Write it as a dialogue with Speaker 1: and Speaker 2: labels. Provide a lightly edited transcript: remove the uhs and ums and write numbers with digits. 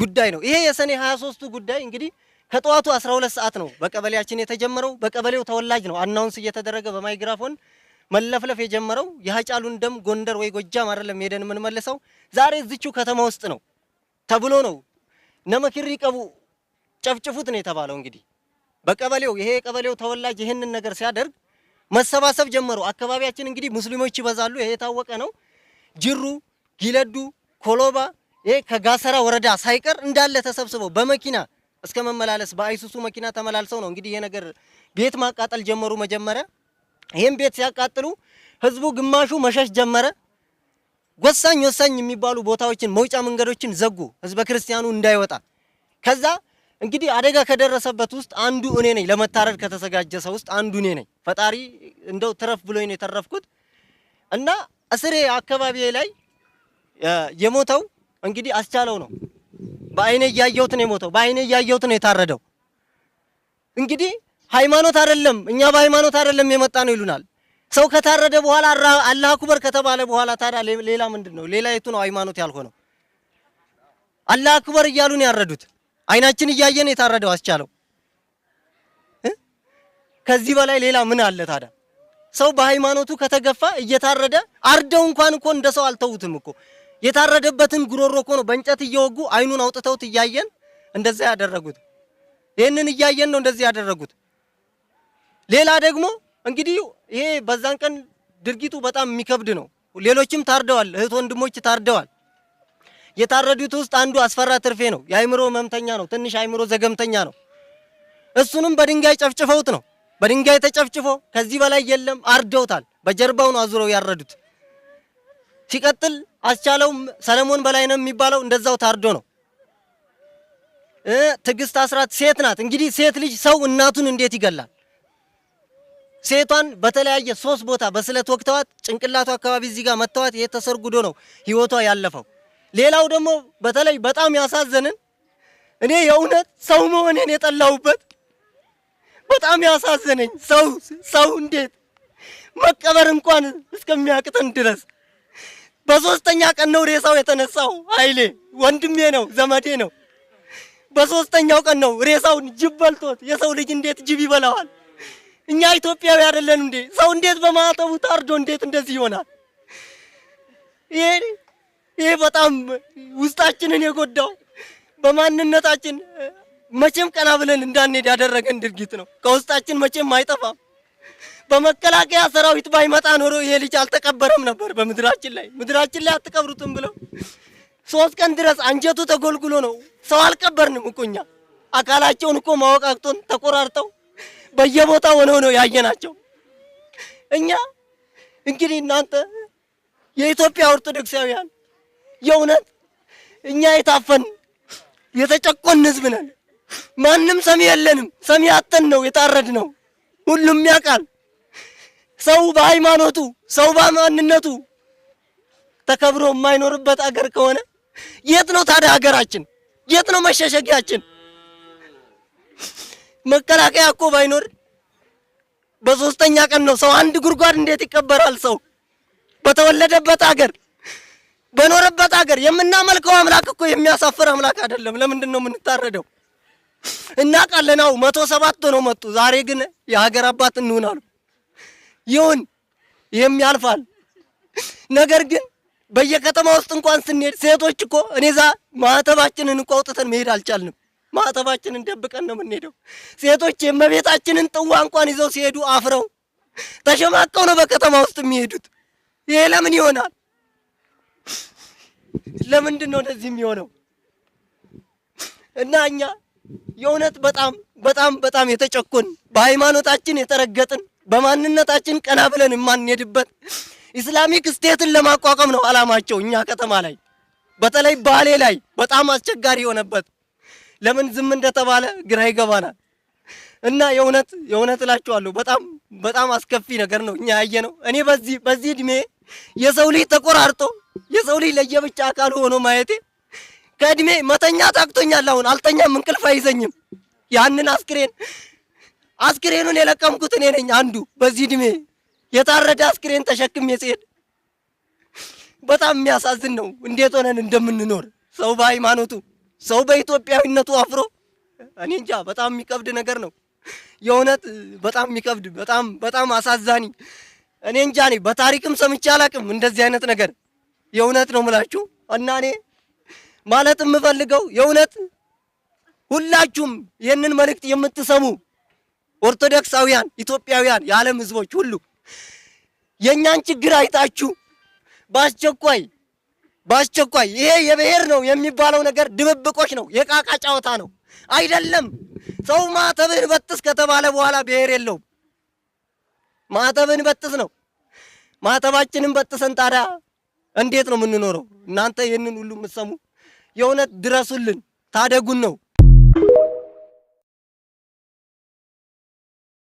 Speaker 1: ጉዳይ ነው። ይሄ የሰኔ 23ቱ ጉዳይ እንግዲህ ከጠዋቱ 12 ሰዓት ነው በቀበሌያችን የተጀመረው። በቀበሌው ተወላጅ ነው announce እየተደረገ በማይግራፎን መለፍለፍ የጀመረው። የሀጫሉን ደም ጎንደር ወይ ጎጃም አይደለም ሄደን የምንመልሰው፣ ዛሬ እዚቹ ከተማ ውስጥ ነው ተብሎ ነው። Nama kirrii qabu ጨፍጭፉት ነው የተባለው። እንግዲህ በቀበሌው ይሄ የቀበሌው ተወላጅ ይህንን ነገር ሲያደርግ መሰባሰብ ጀመሩ። አካባቢያችን እንግዲህ ሙስሊሞች ይበዛሉ፣ ይሄ የታወቀ ነው። ጅሩ፣ ጊለዱ፣ ኮሎባ፣ ይሄ ከጋሰራ ወረዳ ሳይቀር እንዳለ ተሰብስበው በመኪና እስከ መመላለስ በአይሱሱ መኪና ተመላልሰው ነው እንግዲህ ይሄ ነገር ቤት ማቃጠል ጀመሩ። መጀመሪያ ይህም ቤት ሲያቃጥሉ ህዝቡ ግማሹ መሸሽ ጀመረ። ወሳኝ ወሳኝ የሚባሉ ቦታዎችን መውጫ መንገዶችን ዘጉ፣ ህዝበ ክርስቲያኑ እንዳይወጣ። ከዛ እንግዲህ አደጋ ከደረሰበት ውስጥ አንዱ እኔ ነኝ። ለመታረድ ከተዘጋጀ ሰው ውስጥ አንዱ እኔ ነኝ። ፈጣሪ እንደው ትረፍ ብሎኝ ነው የተረፍኩት። እና እስሬ አካባቢ ላይ የሞተው እንግዲህ አስቻለው ነው። በአይኔ እያየሁት ነው የሞተው። በአይኔ እያየሁት ነው የታረደው። እንግዲህ ሃይማኖት አይደለም፣ እኛ በሃይማኖት አይደለም የመጣ ነው ይሉናል። ሰው ከታረደ በኋላ አላህ አክበር ከተባለ በኋላ ታዲያ ሌላ ምንድን ነው? ሌላ የቱ ነው ሃይማኖት ያልሆነው? አላህ አክበር እያሉ ነው ያረዱት። አይናችን እያየን የታረደው አስቻለው። ከዚህ በላይ ሌላ ምን አለ ታዲያ? ሰው በሃይማኖቱ ከተገፋ እየታረደ፣ አርደው እንኳን እኮ እንደ ሰው አልተዉትም እኮ። የታረደበትን ጉሮሮ እኮ ነው በእንጨት እየወጉ አይኑን አውጥተውት እያየን እንደዛ ያደረጉት። ይህንን እያየን ነው እንደዚህ ያደረጉት። ሌላ ደግሞ እንግዲህ ይሄ በዛን ቀን ድርጊቱ በጣም የሚከብድ ነው። ሌሎችም ታርደዋል፣ እህት ወንድሞች ታርደዋል። የታረዱት ውስጥ አንዱ አስፈራ ትርፌ ነው። የአይምሮ ህመምተኛ ነው፣ ትንሽ አይምሮ ዘገምተኛ ነው። እሱንም በድንጋይ ጨፍጭፈውት ነው። በድንጋይ ተጨፍጭፎ ከዚህ በላይ የለም፣ አርደውታል። በጀርባው ነው አዙረው ያረዱት። ሲቀጥል አስቻለው ሰለሞን በላይ ነው የሚባለው እንደዛው ታርዶ ነው። ትዕግስት አስራት ሴት ናት። እንግዲህ ሴት ልጅ ሰው እናቱን እንዴት ይገላል? ሴቷን በተለያየ ሶስት ቦታ በስለት ወቅተዋት ጭንቅላቱ አካባቢ እዚህ ጋር መተዋት፣ ይሄ ተሰርጉዶ ነው ህይወቷ ያለፈው። ሌላው ደግሞ በተለይ በጣም ያሳዘንን፣ እኔ የእውነት ሰው መሆኔን የጠላሁበት፣ በጣም ያሳዘነኝ፣ ሰው እንዴት መቀበር እንኳን እስከሚያቅተን ድረስ በሶስተኛ ቀን ነው ሬሳው የተነሳው። ኃይሌ ወንድሜ ነው፣ ዘመዴ ነው። በሶስተኛው ቀን ነው ሬሳውን ጅብ በልቶት። የሰው ልጅ እንዴት ጅብ ይበላዋል? እኛ ኢትዮጵያዊ አይደለን እንዴ? ሰው እንዴት በማዕተቡ ታርዶ እንዴት እንደዚህ ይሆናል? ይሄ በጣም ውስጣችንን የጎዳው፣ በማንነታችን መቼም ቀና ብለን እንዳንሄድ ያደረገን ድርጊት ነው። ከውስጣችን መቼም አይጠፋም። በመከላከያ ሰራዊት ባይመጣ ኖሮ ይሄ ልጅ አልተቀበረም ነበር በምድራችን ላይ። ምድራችን ላይ አትቀብሩትም ብለው 3 ቀን ድረስ አንጀቱ ተጎልጉሎ ነው። ሰው አልቀበርንም እኮ እኛ። አካላቸውን እኮ ማወቅ አቅቶን ተቆራርጠው በየቦታው ሆነው ነው ያየናቸው። እኛ እንግዲህ እናንተ የኢትዮጵያ ኦርቶዶክሳውያን የእውነት እኛ የታፈን የተጨቆን ህዝብ ነን። ማንም ሰሚ የለንም። ሰሚ አጥተን ነው የታረድነው። ሁሉም ያውቃል። ሰው በሃይማኖቱ፣ ሰው በማንነቱ ተከብሮ የማይኖርበት አገር ከሆነ የት ነው ታዲያ ሀገራችን? የት ነው መሸሸጊያችን? መከላከያ እኮ ባይኖር በሶስተኛ ቀን ነው ሰው አንድ ጉድጓድ እንዴት ይቀበራል? ሰው በተወለደበት አገር፣ በኖረበት አገር የምናመልከው አምላክ እኮ የሚያሳፍር አምላክ አይደለም። ለምንድን ነው የምንታረደው? እናውቃለን። አዎ፣ 107 ሆነው መጡ። ዛሬ ግን የሀገር አባት እንሁን አሉ። ይሁን፣ ይህም ያልፋል። ነገር ግን በየከተማ ውስጥ እንኳን ስንሄድ ሴቶች እኮ እኔ ዛ ማዕተባችንን እኮ አውጥተን መሄድ አልቻልንም። ማዕተባችንን ደብቀን ነው የምንሄደው። ሴቶች የእመቤታችንን ጥዋ እንኳን ይዘው ሲሄዱ አፍረው ተሸማቀው ነው በከተማ ውስጥ የሚሄዱት። ይሄ ለምን ይሆናል? ለምንድን ነው እንደዚህ የሚሆነው? እና እኛ የእውነት በጣም በጣም በጣም የተጨቆን፣ በሃይማኖታችን የተረገጥን፣ በማንነታችን ቀና ብለን የማንሄድበት Islamic State ን ለማቋቋም ነው አላማቸው። እኛ ከተማ ላይ በተለይ ባሌ ላይ በጣም አስቸጋሪ የሆነበት ለምን ዝም እንደተባለ ግራ ይገባናል። እና የእውነት የእውነት እላችኋለሁ በጣም በጣም አስከፊ ነገር ነው እኛ ያየነው። እኔ በዚህ እድሜ የሰው ልጅ ተቆራርጦ የሰው ልጅ ለየብቻ አካሉ ሆኖ ማየቴ ከእድሜ መተኛት አቅቶኛል። አሁን አልተኛም፣ እንቅልፍ አይዘኝም። ያንን አስክሬኑን የለቀምኩት እኔ ነኝ አንዱ። በዚህ እድሜ የታረደ አስክሬን ተሸክሜ ስሄድ በጣም የሚያሳዝን ነው። እንዴት ሆነን እንደምንኖር፣ ሰው በሃይማኖቱ፣ ሰው በኢትዮጵያዊነቱ አፍሮ እኔ እንጃ፣ በጣም የሚከብድ ነገር ነው። የእውነት በጣም የሚከብድ፣ በጣም በጣም አሳዛኝ። እኔ እንጃ፣ እኔ በታሪክም ሰምቼ አላቅም እንደዚህ አይነት ነገር። የእውነት ነው ምላችሁ እና እኔ ማለት የምፈልገው የእውነት ሁላችሁም ይህንን መልእክት የምትሰሙ ኦርቶዶክሳውያን፣ ኢትዮጵያውያን፣ የዓለም ሕዝቦች ሁሉ የእኛን ችግር አይታችሁ በአስቸኳይ በአስቸኳይ ይሄ የብሔር ነው የሚባለው ነገር ድብብቆች ነው፣ የቃቃ ጨዋታ ነው አይደለም። ሰው ማተብህን በጥስ ከተባለ በኋላ ብሔር የለውም። ማተብህን በጥስ ነው። ማተባችንን በጥሰን ታዲያ እንዴት ነው የምንኖረው? እናንተ ይህንን ሁሉ የምትሰሙ የእውነት ድረሱልን፣ ታደጉን ነው።